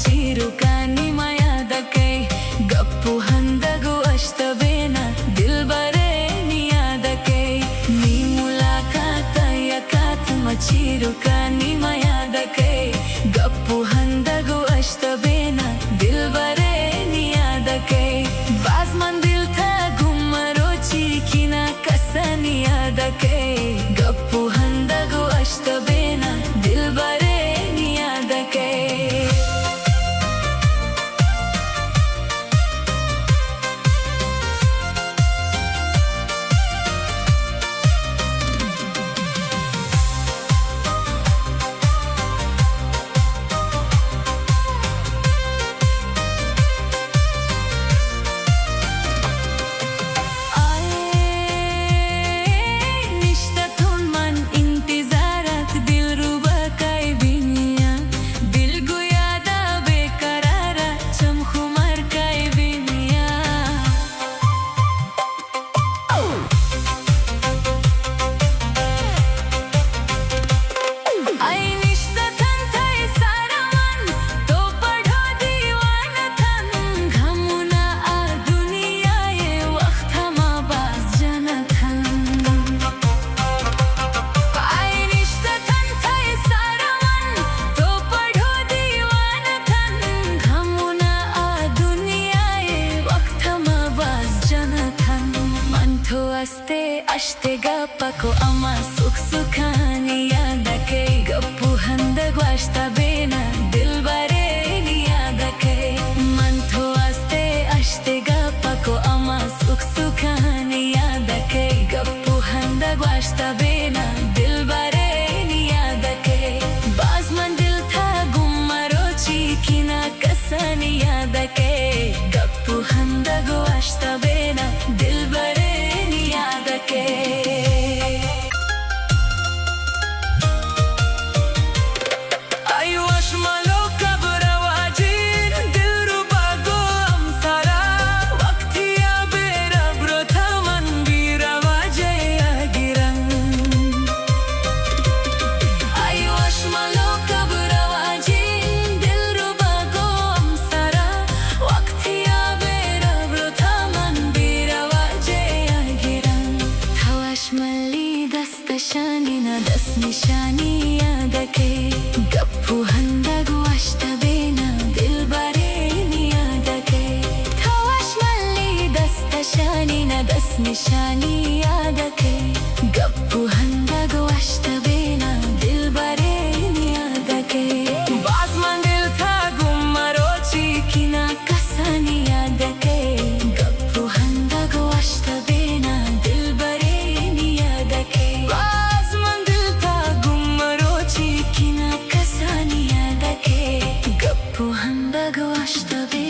मचीरुकानी मयादकै गप्पु हंदगु अष्टबेना दिल बरे नियादकै नी मुलाकात यकात मचीरुकानी मयादकै गप्पु हंदगु अष्टबेना दिल बरे नियादकै बाज मंदिल था गुमरोची किना कसनियादकै गप्पु हंदगु अष्टबेना दिल बरे नियादकै। आए निश्तथुन मन इंतजारत दिल रुबा काई बिनिया दिल गुयादा बेकरारा चम खुमार काई बिनिया। आई निश्तथन थे सारा मन तो पढ़ो दीवान थन घमुना आ दुनिया ये वक्त हमा बाज जनथन। आई निश्तथन थे सारा मन तो पढ़ो दीवान थन घमुना आ दुनिया ये वक्त हमा बाज जनथन। मन थो अस्ते अष्टे गप्पको अमा सुख सुखानी यादके गप्पु हंदगु अष्टबेना दिल बरे नियादके। मन थो अस्ते अष्टे गप्पको अमा सुख सुखानी यादके गप्पु हंदगु अष्टबेना दिल बरे नियादके। बाज मंदिल था गुमरोची किना कसनी यादके गप्पु हंदगु अष्टबेना दिल बरे नियादके। أيوة شمالو كبر واجين دل رباقو أمسارا وقتي يا بيرا بروتا من بيرا واجي يا. أيوة شمالو كبر واجين دل رباقو أمسارا وقتي يا بيرا بروتا من بيرا واجي يا. थवाश मल्ली दस्त शानी न दस निशानी यादके गप्पु हंदगु अष्टबेना दिल बरे नियादके। थवाश मल्ली दस्त शानी न दस निशानी यादके गप्पु हंदगु अष्टबेना दिल बरे नियादके। बाज मंदिल था गुमरोची किना कसनी यादके गप्पु हंदगु अष्टबेना दिल बरे नियादके। बाज मंदिल था गुमरोची किना कसनी यादके गप्पु हंदगु अष्टबेना।